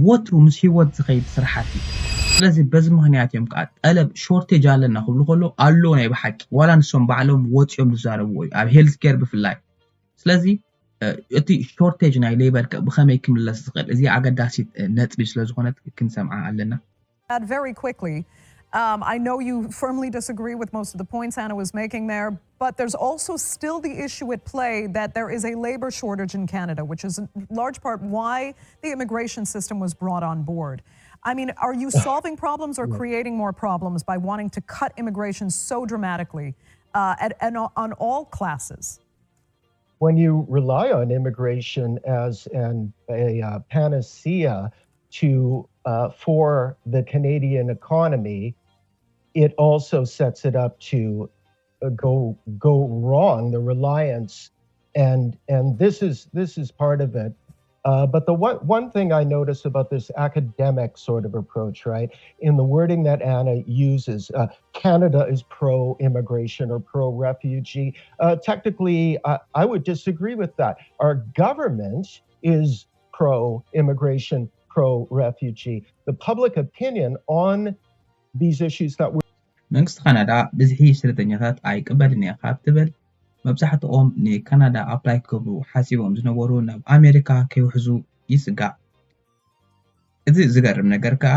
ወትሩ ምስ ህይወት ዝኸይድ ስራሓት እዩ። ስለዚ በዚ ምኽንያት እዮም ከዓ ጠለብ shortage ኣለና ክብሉ ከለዉ ኣሎ ናይ ብሓቂ፣ ዋላ ንሶም ባዕሎም ወፂኦም ዝዛረብዎ እዩ፣ ኣብ health care ብፍላይ። ስለዚ እቲ shortage ናይ labor ብኸመይ ክምለስ ዝኽእል፣ እዚ ኣገዳሲት ነጥቢ ስለዝኾነት ክንሰምዓ ኣለና። That very quickly. Um, I know you firmly disagree with most of the points Anna was making there, but there's also still the issue at play that there is a labor shortage in Canada, which is in large part why the immigration system was brought on board. I mean, are you solving problems or creating more problems by wanting to cut immigration so dramatically uh, at, and on all classes? When you rely on immigration as an, a uh, panacea to uh, for the Canadian economy, it also sets it up to uh, go go wrong. The reliance, and and this is this is part of it. Uh, but the one, one thing I notice about this academic sort of approach, right, in the wording that Anna uses, uh, Canada is pro immigration or pro refugee. Uh, technically, I, I would disagree with that. Our government is pro immigration, pro refugee. The public opinion on these issues that we're መንግስቲ ካናዳ ብዝሒ ስደተኛታት ኣይቅበልን እየ ካብ ትብል፣ መብዛሕትኦም ንካናዳ apply ክገብሩ ሓሲቦም ዝነበሩ ናብ ኣሜሪካ ከይውሕዙ ይስጋእ። እዚ ዝገርም ነገር ከኣ፣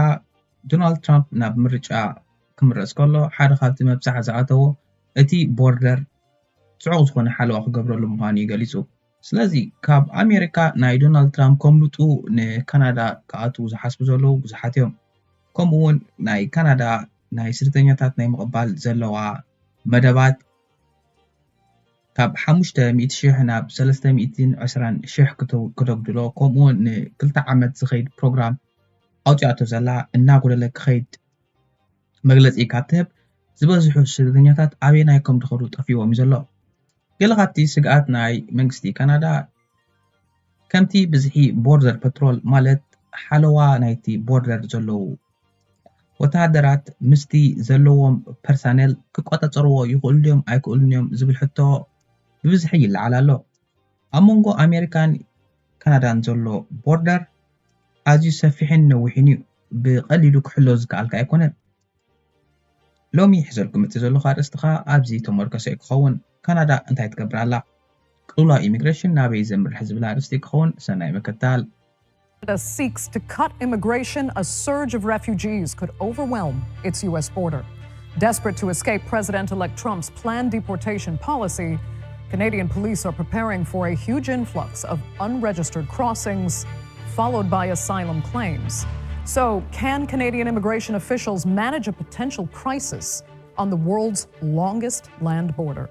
ዶናልድ ትራምፕ ናብ ምርጫ ክምረጽ ከሎ ሓደ ካብቲ መብጻዓ ዝኣተዎ እቲ ቦርደር ጽዑቕ ዝኾነ ሓለዋ ክገብረሉ ምዃኑ እዩ ገሊጹ። ስለዚ ካብ ኣሜሪካ ናይ ዶናልድ ትራምፕ ከምልጡ ንካናዳ ክኣትዉ ዝሓስቡ ዘለዉ ብዙሓት እዮም። ከምኡ እውን ናይ ካናዳ ናይ ስደተኛታት ናይ ምቕባል ዘለዋ መደባት ካብ ሓሙሽተ ሚእቲ ሽሕ ናብ ሰለስተ ሚእትን ዕስራን ሽሕ ክተው- ክተጉድሎ፣ ከምኡ እውን ንክልተ ዓመት ዝኸይድ ፕሮግራም ኣውፂኣቶ ዘላ እናጎደለ ክኸይድ መግለፂ ካብ ትህብ፣ ዝበዝሑ ስደተኛታት ኣበየናይ ከም ዝኸዱ ጠፊዎም እዩ ዘሎ። ገለ ካብቲ ስግኣት ናይ መንግስቲ ካናዳ ከምቲ ብዝሒ ቦርደር ፓትሮል ማለት ሓለዋ ናይቲ ቦርደር ዘለዉ ወተሃደራት ምስቲ ዘለዎም ፐርሳኔል ክቆጻጸርዎ ይኽእሉ ድዮም ኣይክእሉን እዮም ዝብል ሕቶ ብብዝሒ ይለዓል ኣሎ። ኣብ መንጎ ኣሜሪካን ካናዳን ዘሎ ቦርደር ኣዝዩ ሰፊሕን ነዊሕን እዩ። ብቐሊሉ ክሕሎ ዝከኣል ከኣ ኣይኮነን። ሎሚ ሒዘልኩም መፂእ ዘለኹ ኣርእስቲ ኸኣ ኣብዚ ተመርኮሰ እዩ ክኸውን። ካናዳ እንታይ ትገብር ኣላ? ቅልውላው ኢሚግሬሽን ናበይ ዘምርሕ ዝብል ኣርእስቲ ክኸውን። ሰናይ ምክትታል። Canada seeks to cut immigration, a surge of refugees could overwhelm its U S border. Desperate to escape President elect Trump's planned deportation policy, Canadian police are preparing for a huge influx of unregistered crossings, followed by asylum claims. So, can Canadian immigration officials manage a potential crisis on the world's longest land border?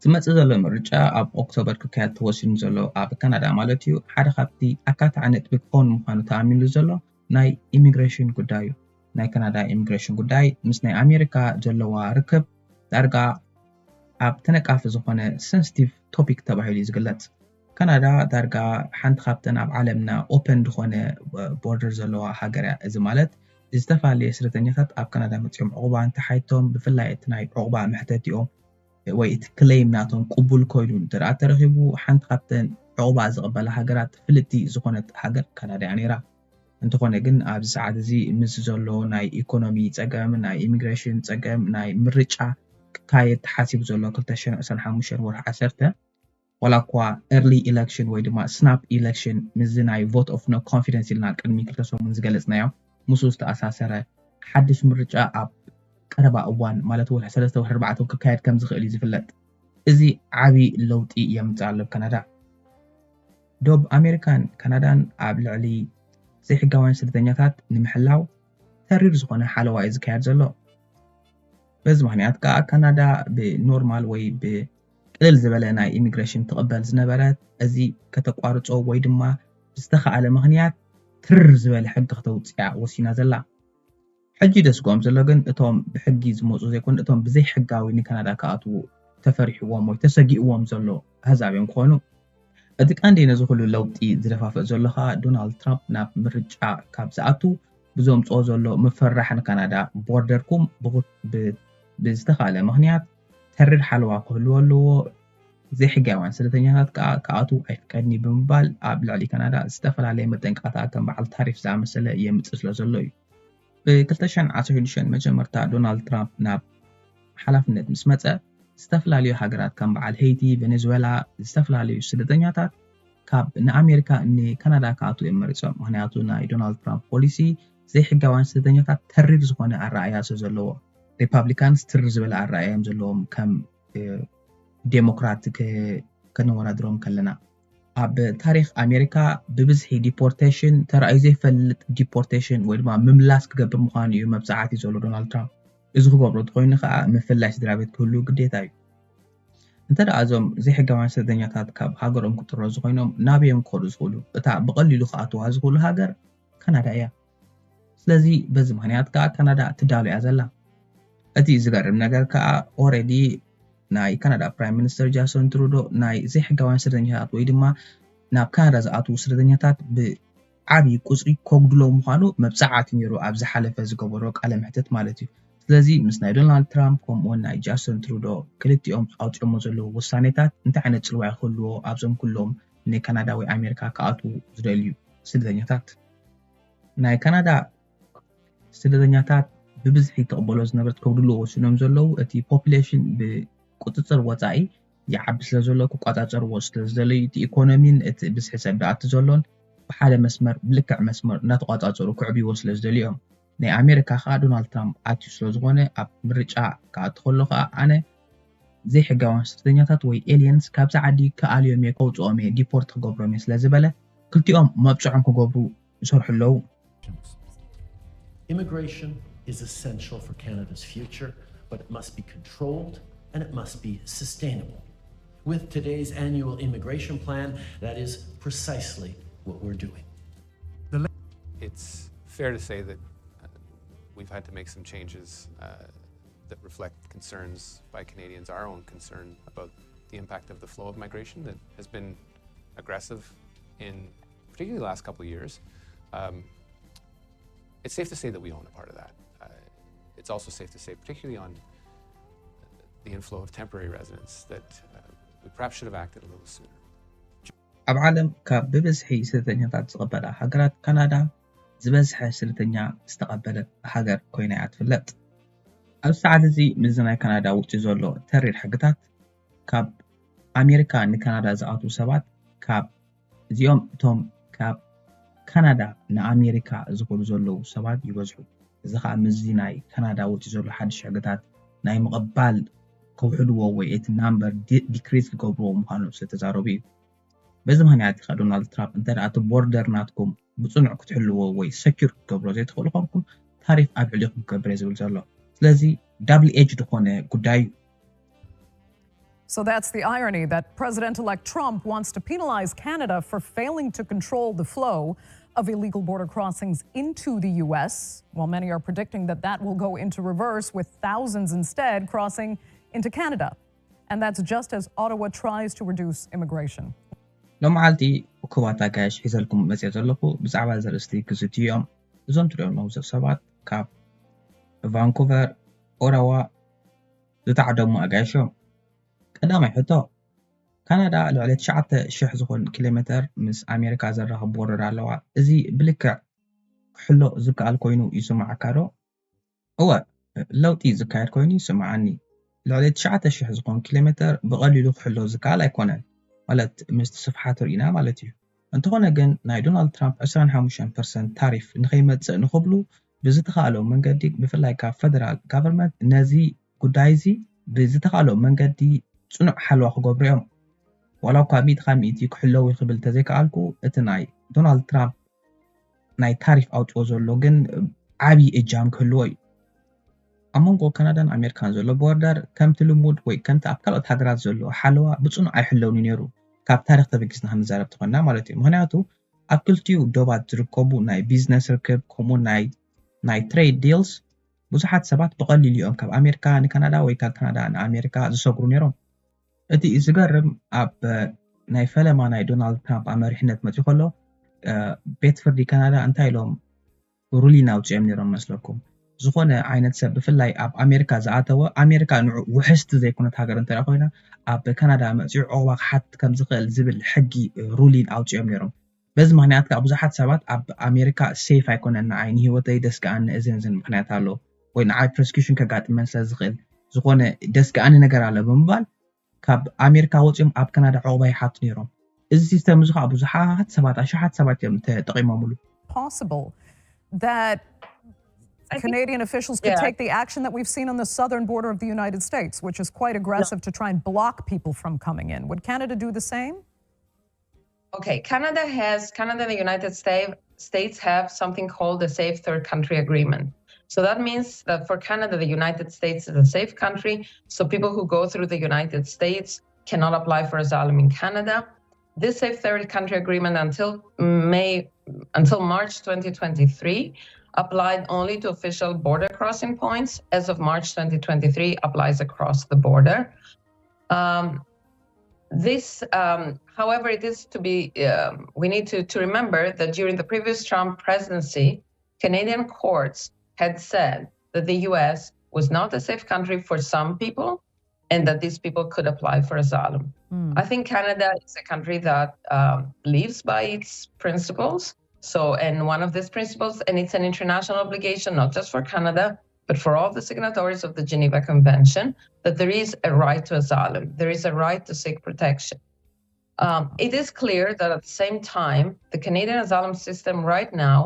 ዝመጽእ ዘሎ ምርጫ ኣብ ኦክቶበር ክካየድ ተወሲኑ ዘሎ ኣብ ካናዳ ማለት እዩ፣ ሓደ ካብቲ ኣካታዒ ነጥቢ ክኸውን ምዃኑ ተኣሚንሉ ዘሎ ናይ ኢሚግሬሽን ጉዳይ እዩ። ናይ ካናዳ ኢሚግሬሽን ጉዳይ ምስ ናይ ኣሜሪካ ዘለዋ ርክብ ዳርጋ ኣብ ተነቃፊ ዝኾነ ሰንስቲቭ ቶፒክ ተባሂሉ እዩ ዝግለጽ። ካናዳ ዳርጋ ሓንቲ ካብተን ኣብ ዓለምና ኦፐን ዝኾነ ቦርደር ዘለዋ ሃገር እያ። እዚ ማለት ዝተፈላለየ ስደተኛታት ኣብ ካናዳ መጺኦም ዕቑባ እንተሓይቶም ብፍላይ እቲ ናይ ዕቑባ መሕተቲኦም ወይ እቲ ክሌም ናቶም ቅቡል ኮይኑ እንተ ደኣ ተረኺቡ ሓንቲ ካብተን ዕቑባ ዝቕበላ ሃገራት ፍልጥቲ ዝኾነት ሃገር ካናዳ እያ ነይራ። እንተኾነ ግን ኣብዚ ሰዓት እዚ ምስ ዘሎ ናይ ኢኮኖሚ ጸገም፣ ናይ ኢሚግሬሽን ጸገም፣ ናይ ምርጫ ክካየድ ተሓሲቡ ዘሎ ክልተ ሽሕን ዕስራን ሓሙሽተን ወርሒ ዓሰርተ ዋላ እኳ ኤርሊ ኢለክሽን ወይ ድማ ስናፕ ኢለክሽን ምስዚ ናይ ቮት ኦፍ ኖ ኮንፊደንስ ኢልና ቅድሚ ክልተ ሰሙን ዝገለጽናዮ ምስኡ ዝተኣሳሰረ ሓድሽ ምርጫ ኣብ ቀረባ እዋን ማለት ወርሒ ሰለስተ ወርሒ ኣርባዕተ ክካየድ ከም ዝኽእል እዩ ዝፍለጥ። እዚ ዓቢ ለውጢ የምጽእ ኣሎ ኣብ ካናዳ። ዶብ ኣሜሪካን ካናዳን ኣብ ልዕሊ ዘይሕጋውያን ስደተኛታት ንምሕላው ተሪር ዝኾነ ሓለዋ እዩ ዝካየድ ዘሎ። በዚ ምኽንያት ከኣ ካናዳ ብኖርማል ወይ ብቅልል ዝበለ ናይ ኢሚግሬሽን ትቕበል ዝነበረት እዚ ከተቋርጾ ወይ ድማ ብዝተኻእለ ምኽንያት ትርር ዝበለ ሕጊ ክተውፅያ ወሲና ዘላ። ሕጂ ደስግኦም ዘሎ ግን እቶም ብሕጊ ዝመፁ ዘይኮኑ እቶም ብዘይሕጋዊ ንካናዳ ክኣትዉ ተፈሪሕዎም ወይ ተሰጊእዎም ዘሎ ኣህዛብ እዮም ክኾኑ። እቲ ቀንዲ ነዚ ኩሉ ለውጢ ዝደፋፍእ ዘሎ ኸኣ ዶናልድ ትራምፕ ናብ ምርጫ ካብ ዝኣቱ ብዘምፅኦ ዘሎ ምፍርራሕ ንካናዳ ቦርደርኩም ብዝተኻእለ ምኽንያት ተሪር ሓለዋ ክህልዎ ኣለዎ። ዘይሕጋውያን ስደተኛታት ከዓ ክኣትዉ ኣይፍቀድን እዩ ብምባል ኣብ ልዕሊ ካናዳ ዝተፈላለየ መጠንቀቕታ ከም በዓል ታሪፍ ዝኣመሰለ የምፅእ ስለ ዘሎ እዩ። ብ2016 መጀመርታ ዶናልድ ትራምፕ ናብ ሓላፍነት ምስ መፀ፣ ዝተፈላለዩ ሃገራት ከም በዓል ሄይቲ፣ ቬኔዙዌላ፣ ዝተፈላለዩ ስደተኛታት ካብ ንኣሜሪካ ንካናዳ ክኣትዉ እዮም መሪፆም። ምክንያቱ ናይ ዶናልድ ትራምፕ ፖሊሲ ዘይሕጋውያን ስደተኛታት ተሪር ዝኾነ ኣረኣእያ ስለ ዘለዎ፣ ሪፓብሊካንስ ትር ዝበለ ኣረኣእያ እዮም ዘለዎም ከም ዴሞክራት ከነወዳድሮም ከለና። ኣብ ታሪክ ኣሜሪካ ብብዝሒ ዲፖርቴሽን ተራእዩ ዘይፈልጥ ዲፖርቴሽን ወይ ድማ ምምላስ ክገብር ምዃኑ እዩ መብፃዓት እዩ ዘሎ ዶናልድ ትራምፕ። እዚ ክገብሮ እንተኮይኑ ከዓ ምፍላይ ስድራ ቤት ክህሉ ግዴታ እዩ። እንተ ደኣ እዞም ዘይሕጋውያን ስደተኛታት ካብ ሃገሮም ክጥረዙ ኮይኖም ናበይ እዮም ክኸዱ ዝኽእሉ? እታ ብቐሊሉ ክኣትዋ ዝኽእሉ ሃገር ካናዳ እያ። ስለዚ በዚ ምክንያት ከዓ ካናዳ ትዳሎ እያ ዘላ። እቲ ዝገርም ነገር ከዓ ኦረዲ ናይ ካናዳ ፕራይም ሚኒስተር ጃስቶን ትሩዶ ናይ ዘይሕጋውያን ስደተኛታት ወይ ድማ ናብ ካናዳ ዝኣትዉ ስደተኛታት ብዓብዪ ቁፅሪ ከጉድሎ ምዃኑ መብፃዓት ነይሩ ኣብ ዝሓለፈ ዝገበሮ ቃለ መሕተት ማለት እዩ። ስለዚ ምስ ናይ ዶናልድ ትራምፕ ከምኡውን ናይ ጃስቶን ትሩዶ ክልቲኦም ኣውፅኦሞ ዘለዉ ውሳኔታት እንታይ ዓይነት ፅልዋ ይክህልዎ ኣብዞም ኩሎም ንካናዳ ወይ ኣሜሪካ ክኣትዉ ዝደልዩ ስደተኛታት? ናይ ካናዳ ስደተኛታት ብብዝሒ ትቕበሎ ዝነበረት ከጉድልዎ ወሲኖም ዘለዉ እቲ ፖፑሌሽን ብቁፅፅር ወፃኢ ይዓቢ ስለ ዘሎ ክቋፃፀርዎ ስለ ዝደለዩ እቲ ኢኮኖሚን እቲ ብዝሒ ሰብ ዝኣቱ ዘሎን ብሓደ መስመር ብልክዕ መስመር እናተቋፃፀሩ ክዕብይዎ ስለ ዝደልዩ እዮም። ናይ ኣሜሪካ ከዓ ዶናልድ ትራምፕ ኣትዩ ስለ ዝኾነ ኣብ ምርጫ ክኣቱ ከሎ ከዓ ኣነ ዘይሕጋውያን ስደተኛታት ወይ ኤሊየንስ ካብዚ ዓዲ ክኣልዮም እየ ከውፅኦም እየ ዲፖርት ክገብሮም እየ ስለ ዝበለ ክልቲኦም መብፅዖም ክገብሩ ይሰርሑ ኣለዉ። Immigration is essential for Canada's future, but it must be controlled and it must be sustainable. With today's annual immigration plan, that is precisely what we're doing. It's fair to say that uh, we've had to make some changes uh, that reflect concerns by Canadians, our own concern about the impact of the flow of migration that has been aggressive in particularly the last couple of years. Um, it's safe to say that we own a part of that. Uh, it's also safe to say, particularly on the inflow of temporary residents, that uh, we perhaps should have acted a little sooner. ኣብ ዓለም ካብ ብብዝሒ ስደተኛታት ዝቐበላ ሃገራት ካናዳ ዝበዝሐ ስደተኛ ዝተቐበለት ሃገር ኮይና እያ ትፍለጥ። ኣብዚ ሰዓት እዚ ምስዚ ናይ ካናዳ ውፅእ ዘሎ ተሪር ሕግታት ካብ ኣሜሪካ ንካናዳ ዝኣትዉ ሰባት ካብ እዚኦም እቶም ካብ ካናዳ ንኣሜሪካ ዝኸዱ ዘለዉ ሰባት ይበዝሑ። እዚ ከዓ ምስዚ ናይ ካናዳ ውፅእ ዘሎ ሓድሽ ሕግታት ናይ ምቕባል ከውሕድዎ ወይ እቲ ናምበር ዲክሪዝ ክገብርዎ ምዃኖም ስለተዛረቡ እዩ። በዚ ምክንያት ኢኻ ዶናልድ ትራምፕ እንተ እቲ ቦርደር ናትኩም ብፅኑዕ ክትሕልዎ ወይ ሰኪር ክትገብሮ ዘይትኽእሉ ኮንኩም ታሪፍ ኣብ ልዕሊኹም ክገብር እየ ዝብል ዘሎ። ስለዚ ዳብል ኤጅ ዝኾነ ጉዳይ እዩ። So that's the irony that President elect Trump wants to penalize Canada for failing to control the flow of illegal border crossings into the U S, while many are predicting that that will go into reverse with thousands instead crossing into Canada. And that's just as Ottawa tries to reduce immigration. ሎመዓልቲ እኩባት ኣጋይሽ ሒዘልኩም መፅየ ዘለኹ ብዛዕባ ዘርእስቲ ክዝትዩ እዮም። እዞም ትሪኦም ዘለኹም ሰባት ካብ ቫንኩቨር ኦራዋ ዝተዓደሙ ኣጋይሽ እዮም። ቀዳማይ ሕቶ፣ ካናዳ ልዕሊ ትሽዓተ ሽሕ ዝኾን ኪሎ ሜተር ምስ ኣሜሪካ ዘራኽብ ቦርደር ኣለዋ። እዚ ብልክዕ ክሕሎ ዝከኣል ኮይኑ ይስምዓካ ዶ? እወ፣ ለውጢ ዝካየድ ኮይኑ ይስምዓኒ። ልዕሊ ትሽዓተ ሽሕ ዝኾን ኪሎ ሜተር ብቐሊሉ ክሕሎ ዝከኣል ኣይኮነን፣ ማለት ምስቲ ስፍሓት ርኢና ማለት እዩ። እንተኾነ ግን ናይ ዶናልድ ትራምፕ ዕስራን ሓሙሽተን ፐርሰንት ታሪፍ ንኸይመፅእ ንኽብሉ ብዝተኻእሎ መንገዲ ብፍላይ ካብ ፈደራል ጋቨርመንት ነዚ ጉዳይ እዚ ብዝተኻእሎ መንገዲ ፅኑዕ ሓለዋ ክገብሩ እዮም። ዋላ እኳ ሚእቲ ካብ ሚእቲ ክሕለው እዩ ክብል እንተዘይከኣልኩ እቲ ናይ ዶናልድ ትራምፕ ናይ ታሪፍ ኣውፅኦ ዘሎ ግን ዓብዪ እጃም ክህልዎ እዩ። ኣብ መንጎ ካናዳን ኣሜሪካን ዘሎ ቦርደር ከምቲ ልሙድ ወይ ከምቲ ኣብ ካልኦት ሃገራት ዘሎ ሓለዋ ብፅኑዕ ኣይሕለውን እዩ ነይሩ፣ ካብ ታሪክ ተበጊስና ክንዛረብ ተኾንና ማለት እዩ። ምክንያቱ ኣብ ክልቲኡ ዶባት ዝርከቡ ናይ ቢዝነስ ርክብ ከምኡ ናይ ናይ ትሬድ ዲልስ ብዙሓት ሰባት ብቐሊሉ እዮም ካብ ኣሜሪካ ንካናዳ ወይ ካብ ካናዳ ንኣሜሪካ ዝሰግሩ ነይሮም። እቲ ዝገርም ኣብ ናይ ፈለማ ናይ ዶናልድ ትራምፕ ኣብ መሪሕነት መፅኡ ከሎ ቤት ፍርዲ ካናዳ እንታይ ኢሎም ሩሊን ኣውፂኦም ነይሮም መስለኩም? ዝኾነ ዓይነት ሰብ ብፍላይ ኣብ ኣሜሪካ ዝኣተወ ኣሜሪካ ንዑ ውሕስቲ ዘይኮነት ሃገር እንተ ኮይና ኣብ ካናዳ መፂኡ ዕቑባ ክሓት ከም ዝኽእል ዝብል ሕጊ ሩሊን ኣውፂኦም ነይሮም። በዚ ምክንያት ከዓ ብዙሓት ሰባት ኣብ ኣሜሪካ ሴፍ ኣይኮነን፣ ንዓይ ንህይወተይ ደስግኣኒ እዝን እዝን ምክንያት ኣሎ ወይ ንዓይ ፕሮስኪሽን ከጋጥመን ስለ ዝኽእል ዝኾነ ደስግኣኒ ነገር ኣሎ ብምባል ካብ ኣሜሪካ ወፂኦም ኣብ ካናዳ ዕቑባ ይሓቱ ነይሮም። እዚ ሲስተም እዚ ከዓ ብዙሓት ሰባት ኣሽሓት ሰባት እዮም ተጠቂሞምሉ። Possible that Canadian officials could take the action that we've seen on the southern border of the United States, which is quite aggressive to try and block people from coming in. Would Canada do the same? Okay, Canada has Canada and the United States states have something called the Safe Third Country Agreement. So that means that for Canada, the United States is a safe country. So people who go through the United States cannot apply for asylum in Canada. This Safe Third Country Agreement until May, until March twenty twenty-three, applied only to official border crossing points. As of March twenty twenty-three, applies across the border. Um, this, um, however, it is to be, um, we need to, to remember that during the previous Trump presidency, Canadian courts had said that the U S was not a safe country for some people and that these people could apply for asylum. I think Canada is a country that um, lives by its principles. So, and one of these principles, and it's an international obligation, not just for Canada, but for all the signatories of the Geneva Convention, that there is a right to asylum, there is a right to seek protection. Um, it is clear that at the same time, the Canadian asylum system right now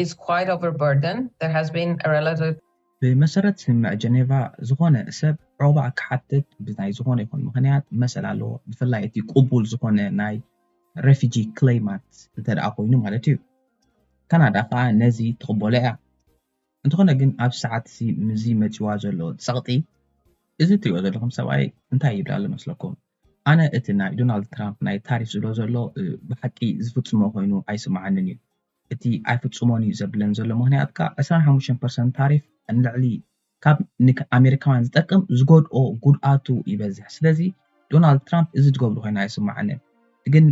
is quite overburdened. There has been a relative ብመሰረት ስምምዕ ጀኔቫ ዝኾነ ሰብ ዕቑባ ክሓትት ብናይ ዝኾነ ይኹን ምኽንያት መሰል ኣለዎ፣ ብፍላይ እቲ ቅቡል ዝኾነ ናይ ሬፊጂ ክሌማት እንተ ደኣ ኮይኑ ማለት እዩ። ካናዳ ከዓ ነዚ ትቕበሎ እያ። እንተኾነ ግን ኣብ ሰዓት እዚ ምስዚ መፂዋ ዘሎ ፀቕጢ እዚ እትሪኦ ዘለኹም ሰብኣይ እንታይ ይብል ኣሎ መስለኩም? ኣነ እቲ ናይ ዶናልድ ትራምፕ ናይ ታሪፍ ዝብሎ ዘሎ ብሓቂ ዝፍፅሞ ኮይኑ ኣይስምዓንን እዩ። እቲ ኣይፍፅሞን እዩ ዘብለን ዘሎ ምኽንያት ከዓ ዕስራን ሓሙሽተን ፐርሰንት ታሪፍ ንልዕሊ ካብ ንኣሜሪካውያን ዝጠቅም ዝጎድኦ ጉድኣቱ ይበዝሕ። ስለዚ ዶናልድ ትራምፕ እዚ ዝገብሩ ኮይኑ ኣይስምዓንን። ግን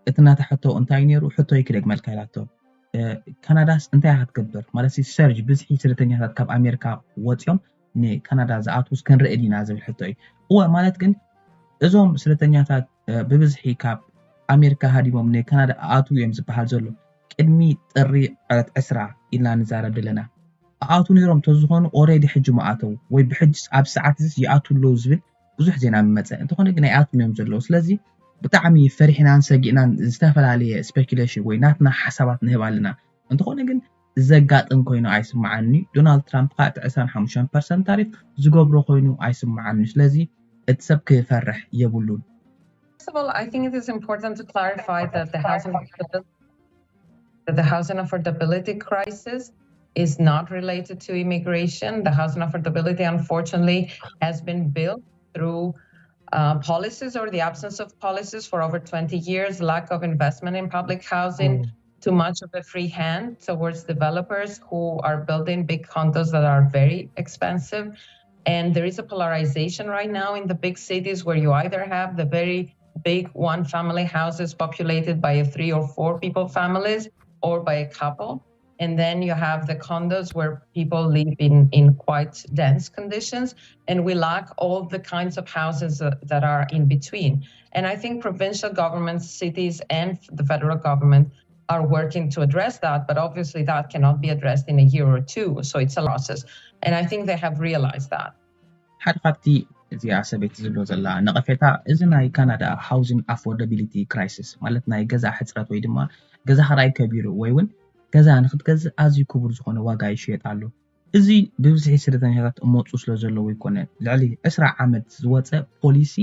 እቲ ናታ ሕቶ እንታይ ነይሩ? ሕቶይ ክደግመልካ ኢላቶ። ካናዳስ እንታይ ኢኻ ትገብር? ማለት ሰርጅ ብዝሒ ስደተኛታት ካብ ኣሜሪካ ወፂኦም ንካናዳ ዝኣትውስ ክንርኢ ዲና ዝብል ሕቶ እዩ። እወ ማለት ግን እዞም ስደተኛታት ብብዝሒ ካብ ኣሜሪካ ሃዲሞም ንካናዳ ኣትው እዮም ዝበሃል ዘሎ ቅድሚ ጥሪ ዕለት ዕስራ ኢልና ንዛረብ ዘለና። ኣኣትው ነይሮም ተዝኾኑ ኦሬዲ ሕጂ ምኣተው ወይ ብሕጂ ኣብ ሰዓት እዚ ይኣትው ኣለዉ ዝብል ብዙሕ ዜና ምመፀ። እንተኾነ ግን ኣይኣትውን እዮም ዘለዉ። ስለዚ ብጣዕሚ ፈሪሕናን ሰጊእናን ዝተፈላለየ ስፔኩሌሽን ወይ ናትና ሓሳባት ንህብ ኣለና። እንተኾነ ግን ዘጋጥም ኮይኑ ኣይስምዓኒ። ዶናልድ ትራምፕ ከዓ እቲ ዕስራን ሓሙሽተን ፐርሰንት ታሪፍ ዝገብሮ ኮይኑ ኣይስምዓኒ። ስለዚ እቲ ሰብ ክፈርሕ የብሉን። First of all, I think it is important to clarify that the housing that the housing affordability crisis is not related to immigration. The housing affordability, unfortunately, has been built through uh, policies or the absence of policies for over twenty years, lack of investment in public housing, too much of a free hand towards developers who are building big condos that are very expensive. And there is a polarization right now in the big cities where you either have the very big one family houses populated by a three or four people families or by a couple. And then you have the condos where people live in, in quite dense conditions. And we lack all the kinds of houses that, that are in between. And I think provincial governments, cities, and the federal government are working to address that, but obviously that cannot be addressed in a year or two. So it's a process. And I think they have realized that. ሓደ ካብቲ እዚኣ ሰበይቲ ዝብሎ ዘላ ነቐፌታ እዚ ናይ ካናዳ ሃውሲንግ ኣፎርዳቢሊቲ ክራይሲስ ማለት ናይ ገዛ ሕፅረት ወይ ድማ ገዛ ክራይ ከቢሩ ወይ እውን ገዛ ንክትገዝእ ኣዝዩ ክቡር ዝኾነ ዋጋ ይሽየጥ ኣሎ። እዚ ብብዝሒ ስደተኛታት እመፁ ስለ ዘለዉ ይኮነ፣ ልዕሊ ዕስራ ዓመት ዝወፀ ፖሊሲ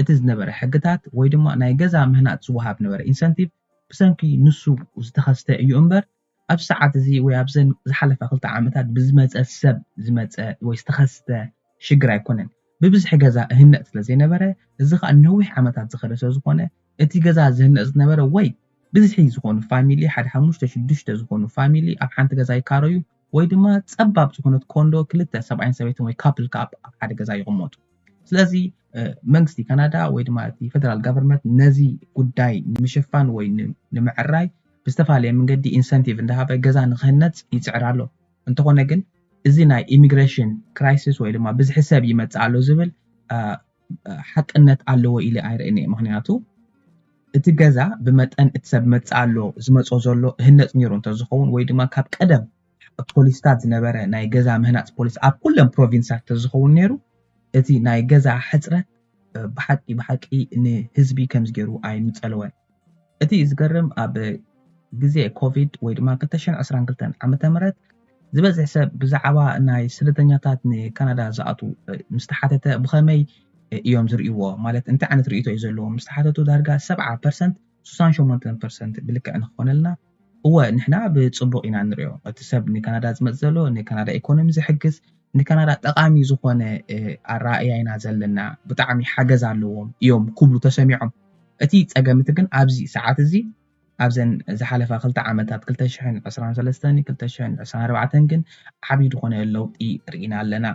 እቲ ዝነበረ ሕግታት ወይ ድማ ናይ ገዛ ምህናፅ ዝወሃብ ነበረ ኢንሰንቲቭ ብሰንኪ ንሱ ዝተኸስተ እዩ እምበር ኣብ ሰዓት እዚ ወይ ኣብዘን ዝሓለፋ ክልተ ዓመታት ብዝመፀ ሰብ ዝመፀ ወይ ዝተኸስተ ሽግር ኣይኮነን። ብብዝሒ ገዛ እህነፅ ስለ ዘይነበረ እዚ ከዓ ነዊሕ ዓመታት ዝኸደ ስለ ዝኾነ እቲ ገዛ ዝህነፅ ዝነበረ ወይ ብዝሒ ዝኾኑ ፋሚሊ ሓደ ሓሙሽተ ሽዱሽተ ዝኾኑ ፋሚሊ ኣብ ሓንቲ ገዛ ይካረዩ ወይ ድማ ፀባብ ዝኾነት ኮንዶ ክልተ ሰብኣይን ሰበይትን ወይ ካፕል ከዓ ኣብ ሓደ ገዛ ይቕመጡ። ስለዚ መንግስቲ ካናዳ ወይ ድማ እቲ ፌደራል ጋቨርንመንት ነዚ ጉዳይ ንምሽፋን ወይ ንምዕራይ ብዝተፈላለየ መንገዲ ኢንሰንቲቭ እንዳሃበ ገዛ ንክህነፅ ይፅዕር ኣሎ። እንተኾነ ግን እዚ ናይ ኢሚግሬሽን ክራይሲስ ወይ ድማ ብዝሒ ሰብ ይመጽእ ኣሎ ዝብል ሓቅነት ኣለዎ ኢለ ኣይርእን እየ። ምክንያቱ እቲ ገዛ ብመጠን እቲ ሰብ መጽእ ኣሎ ዝመጾ ዘሎ ህነጽ ነይሩ እንተዝኸውን ወይ ድማ ካብ ቀደም ፖሊስታት ዝነበረ ናይ ገዛ ምህናጽ ፖሊስ ኣብ ኩለን ፕሮቪንሳት እንተዝኸውን ነይሩ እቲ ናይ ገዛ ሕጽረት ብሓቂ ብሓቂ ንህዝቢ ከምዚ ገይሩ ኣይምጸለወን። እቲ ዝገርም ኣብ ግዜ ኮቪድ ወይ ድማ ክልተ ሽሕን ዕስራን ክልተን ዓመተ ምህረት ዝበዝሕ ሰብ ብዛዕባ ናይ ስደተኛታት ንካናዳ ዝኣቱ ምስ ተሓተተ ብኸመይ እዮም ዝርእይዎ ማለት እንታይ ዓይነት ርእይቶ እዩ ዘለዎም ምስ ተሓተቱ ዳርጋ ሰብዓ ፐርሰንት ስሳን ሸሞንተን ፐርሰንት ብልክዕ ንክኾነልና እወ ንሕና ብፅቡቅ ኢና ንሪኦ እቲ ሰብ ንካናዳ ዝመፅ ዘሎ ንካናዳ ኢኮኖሚ ዝሕግዝ ንካናዳ ጠቃሚ ዝኾነ ኣረኣእያ ኢና ዘለና ብጣዕሚ ሓገዝ ኣለዎም እዮም ክብሉ ተሰሚዖም እቲ ፀገም እቲ ግን ኣብዚ ሰዓት እዚ ኣብዘን ዝሓለፋ ክልተ ዓመታት ክልተ ሽሕን ዕስራን ሰለስተን ክልተ ሽሕን ዕስራን ኣርባዕተን ግን ዓብዪ ዝኾነ ለውጢ ርኢና ኣለና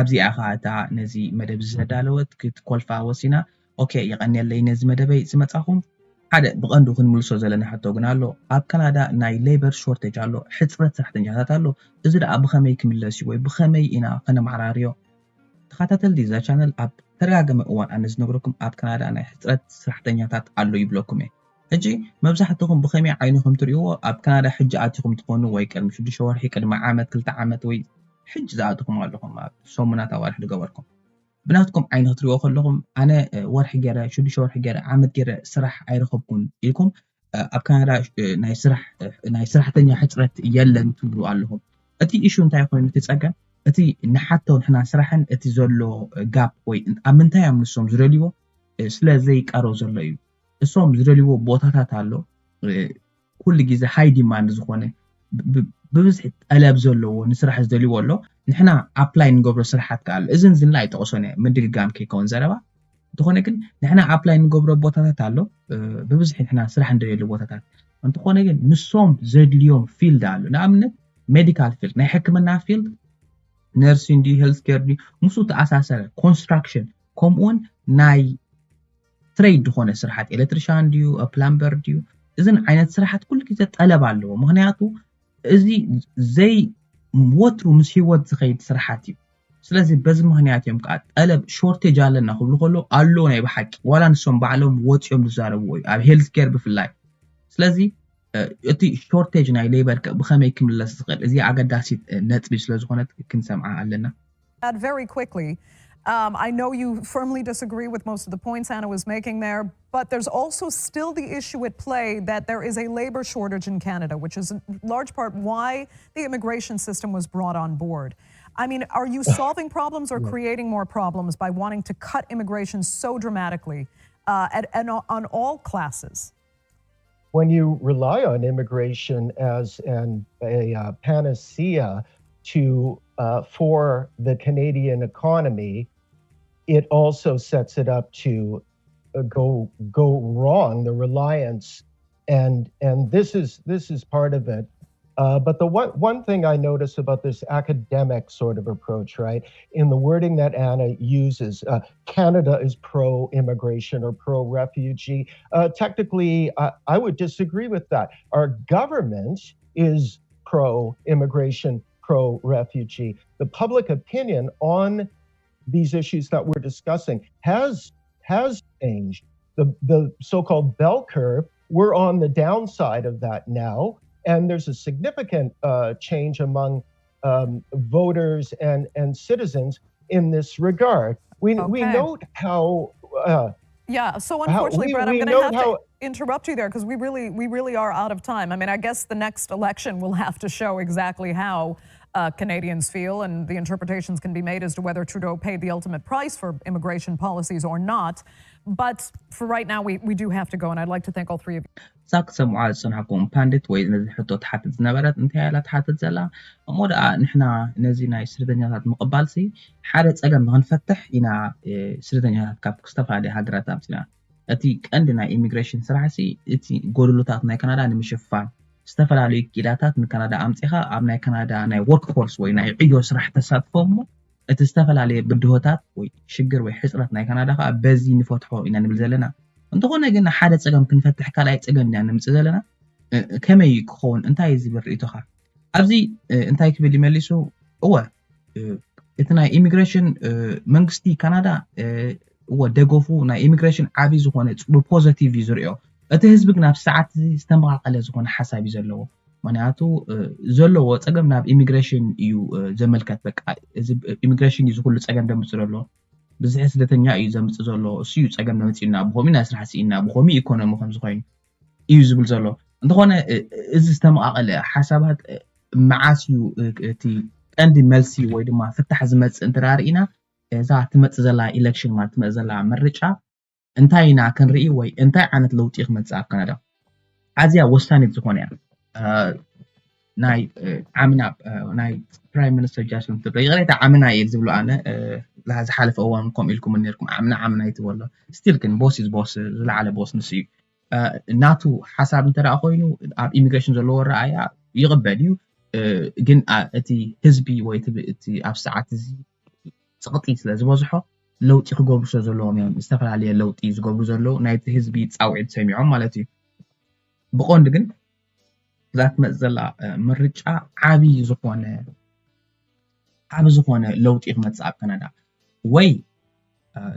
ኣብዚኣ ከዓ እታ ነዚ መደብ እዚ ዘዳለወት ክትኮልፋ ወሲና ኦኬ የቐንየለይ ነዚ መደበይ ዝመፃኹም ሓደ ብቐንዱ ክንምልሶ ዘለና ሕቶ ግን ኣሎ ኣብ ካናዳ ናይ ሌበር ሾርቴጅ ኣሎ ሕፅረት ሰራሕተኛታት ኣሎ እዚ ደኣ ብኸመይ ክምለስ እዩ ወይ ብኸመይ ኢና ከነማዕራርዮ ተኸታተልቲ እዛ ቻነል ኣብ ተደጋገመ እዋን ኣነ ዝነግረኩም ኣብ ካናዳ ናይ ሕፅረት ሰራሕተኛታት ኣሎ ይብለኩም እየ ሕጂ መብዛሕትኹም ብኸመይ ዓይኒ ከም ትሪእዎ ኣብ ካናዳ ሕጂ ኣቲኹም ትኾኑ ወይ ቅድሚ ሽዱሽተ ወርሒ ቅድሚ ዓመት ክልተ ዓመት ወይ ሕጂ ዝኣትኹም ኣለኹም ኣብ ሰሙናት ኣዋርሕ ዝገበርኩም ብናትኩም ዓይኒ ክትሪእዎ ከለኹም ኣነ ወርሒ ገይረ ሽዱሽተ ወርሒ ገይረ ዓመት ገይረ ስራሕ ኣይረኸብኩን ኢልኩም ኣብ ካናዳ ናይ ስራሕ ናይ ስራሕተኛ ሕፅረት የለን ትብሉ ኣለኹም እቲ ኢሹ እንታይ ኮይኑ እቲ ፀገም እቲ ንሓቶ ንሕና ስራሕን እቲ ዘሎ ጋፕ ወይ ኣብ ምንታይ እዮም ንሶም ዝደልይዎ ስለ ዘይቀረው ዘሎ እዩ እሶም ዝደልይዎ ቦታታት ኣሎ ኩሉ ግዜ ሃይ ዲማንድ ዝኾነ ብብዝሒ ጠለብ ዘለዎ ንስራሕ ዝደልይዎ ኣሎ ንሕና ኣፕላይ ንገብሮ ስራሓት ከኣሎ እዝን ዝንላ ኣይጠቕሶን እየ ምድግጋም ከይከውን ዘረባ እንተኾነ ግን ንሕና ኣፕላይ ንገብሮ ቦታታት ኣሎ ብብዝሒ ንሕና ስራሕ እንደልየሉ ቦታታት እንተኾነ ግን ንሶም ዘድልዮም ፊልድ ኣሎ ንኣብነት ሜዲካል ፊልድ ናይ ሕክምና ፊልድ ነርሲን ድዩ ሄልት ኬር ድዩ ምስኡ ተኣሳሰረ ኮንስትራክሽን ከምኡውን ናይ ትሬድ ዝኾነ ስራሓት ኤሌክትሪሻን ድዩ ፕላምበር ድዩ እዝን ዓይነት ስራሓት ኩሉ ግዜ ጠለብ ኣለዎ ምክንያቱ እዚ ዘይ ወትሩ ምስ ሂወት ዝኸይድ ስራሓት እዩ ስለዚ በዚ ምክንያት እዮም ከዓ ጠለብ ሾርቴጅ ኣለና ክብሉ ከሎ ኣሎ ናይ ብሓቂ ዋላ ንሶም ባዕሎም ወፂኦም ዝዛረብዎ እዩ ኣብ ሄልት ኬር ብፍላይ ስለዚ እቲ ሾርቴጅ ናይ ሌበር ብከመይ ክምለስ ዝኽእል እዚ ኣገዳሲት ነጥቢ ስለዝኾነት ክንሰምዓ ኣለና That very quickly. Um, I know you firmly disagree with most of the points Anna was making there, but there's also still the issue at play that there is a labor shortage in Canada, which is in large part why the immigration system was brought on board. I mean, are you solving problems or creating more problems by wanting to cut immigration so dramatically uh, at, and on all classes? When you rely on immigration as an, a uh, panacea to uh, for the Canadian economy, it also sets it up to uh, go go wrong. The reliance and and this is this is part of it. Uh, but the one, one thing I notice about this academic sort of approach, right, in the wording that Anna uses, uh, Canada is pro immigration or pro refugee. Uh, technically, I, I, would disagree with that. Our government is pro immigration, pro refugee. The public opinion on these issues that we're discussing has has changed. The, the so called bell curve, we're on the downside of that now. And there's a significant uh, change among um, voters and, and citizens in this regard. We, okay. we note how. Uh, yeah, so unfortunately, how, we, Brett, I'm going to have how, to interrupt you there because we really, we really are out of time. I mean, I guess the next election will have to show exactly how uh, Canadians feel, and the interpretations can be made as to whether Trudeau paid the ultimate price for immigration policies or not. But for right now, we, we do have to go, and I'd like to thank all three of you. እዛ ክሰምዓ ዝፀናሕኩም ፓንድት ወይ ነዚ ሕቶ ትሓትት ዝነበረት እንታይ ኢላ ትሓትት ዘላ እሞ ደኣ ንሕና ነዚ ናይ ስደተኛታት ምቕባልሲ ሓደ ፀገም ንክንፈትሕ ኢና ስደተኛታት ካብ ዝተፈላለዩ ሃገራት ኣምፅና እቲ ቀንዲ ናይ ኢሚግሬሽን ስራሕ ሲ እቲ ጎደሎታት ናይ ካናዳ ንምሽፋን ዝተፈላለዩ ኪኢላታት ንካናዳ ኣምፂኻ ኣብ ናይ ካናዳ ናይ ወርክ ፎርስ ወይ ናይ ዕዮ ስራሕ ተሳትፎ እሞ እቲ ዝተፈላለየ ብድሆታት ወይ ሽግር ወይ ሕፅረት ናይ ካናዳ ከዓ በዚ ንፈትሖ ኢና ንብል ዘለና እንተኾነ ግን ሓደ ፀገም ክንፈትሕ ካልኣይ ፀገም ኢና ንምፅእ ዘለና ከመይ ክኸውን እንታይ ዝብል ርእቶኻ ኣብዚ እንታይ ክብል ይመሊሱ እወ እቲ ናይ ኢሚግሬሽን መንግስቲ ካናዳ እወ ደገፉ ናይ ኢሚግሬሽን ዓብዪ ዝኾነ ብፖዘቲቭ እዩ ዝሪኦ። እቲ ህዝቢ ግን ኣብ ሰዓት ዝተመቃቀለ ዝኾነ ሓሳብ እዩ ዘለዎ። ምክንያቱ ዘለዎ ፀገም ናብ ኢሚግሬሽን እዩ ዘመልከት። በቃ ኢሚግሬሽን እዩ ዝኩሉ ፀገም ደምፅ ዘሎ። ብዝሒ ስደተኛ እዩ ዘምፅ ዘሎ። እሱ እዩ ፀገም ደምፂና ብኸሚ ናይ ስራሕ ስኢና ብኸሚ ኢኮኖሚ ከምዝኮይኑ እዩ ዝብል ዘሎ። እንተኾነ እዚ ዝተመቃቀለ ሓሳባት መዓስ እዩ እቲ ቀንዲ መልሲ ወይ ድማ ፍታሕ ዝመፅእ እንተ ርኢና እዛ ትመፅእ ዘላ ኢሌክሽን ማለት ትመፅእ ዘላ ምርጫ እንታይ ኢና ክንርኢ ወይ እንታይ ዓይነት ለውጢ ክመፅእ ኣብ ካናዳ ኣዝያ ወሳኒት ዝኾነ እያ። ናይ ዓምና ናይ ፕራይም ሚኒስተር ጃስቲን ትሩዶ ይቕሬታ ዓምና እየ ዝብሎ ኣነ ዝሓለፈ እዋን ከምኡ ኢልኩም ነርኩም ዓምና ዓምና ይትበሎ ስቲል ግን ቦስ ኢዝ ቦስ ዝለዓለ ቦስ ንሱ እዩ ናቱ ሓሳብ እንተ ኮይኑ ኣብ ኢሚግሬሽን ዘለዎ ረኣያ ይቕበል እዩ ግን እቲ ህዝቢ ወይ እቲ ኣብ ሰዓት እዚ ፅቕጢ ስለ ዝበዝሖ ለውጢ ክገብሩ ስለ ዘለዎም እዮም ዝተፈላለየ ለውጢ ዝገብሩ ዘለዉ ናይቲ ህዝቢ ፃውዒት ሰሚዖም ማለት እዩ ብቆንዲ ግን እዛ ትመፅእ ዘላ ምርጫ ዓብዪ ዝኾነ ዓብ ዝኾነ ለውጢ ክመፅእ ኣብ ካናዳ ወይ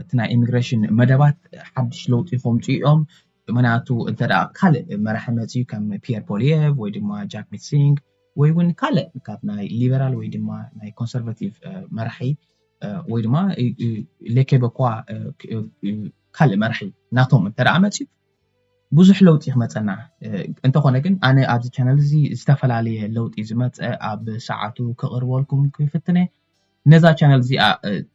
እቲ ናይ ኢሚግሬሽን መደባት ሓድሽ ለውጢ ከምፁ እዮም ምክንያቱ እንተ ካልእ መራሒ መፅኡ ከም ፒየር ፖሊየቭ ወይ ድማ ጃክ ሚትሲንግ ወይ እውን ካልእ ካብ ናይ ሊበራል ወይ ድማ ናይ ኮንሰርቫቲቭ መራሒ ወይ ድማ ሌኬበኳ ካልእ መራሒ ናቶም እንተ መፅኡ ብዙሕ ለውጢ ክመፀና እንተኾነ ግን ኣነ ኣብዚ ቻነል እዚ ዝተፈላለየ ለውጢ ዝመፀ ኣብ ሰዓቱ ክቕርበልኩም ክፍትነ ነዛ ቻነል እዚኣ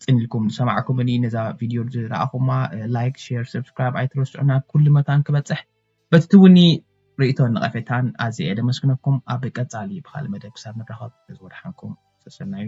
ፅን ኢልኩም ዝሰማዕኩምኒ ነዛ ቪድዮ ዝረኣኹማ ላይክ ሼር ሰብስክራይብ ኣይትረስዑና ኩሉ መታን ክበፅሕ በቲ ትውኒ ርእይቶን ነቐፌታን ኣዝየ የደመስግነኩም ኣብ ቀፃሊ ብካልእ መደብ ክሳብ ንራኸብ ዝወድሓንኩም ሰሰናዩ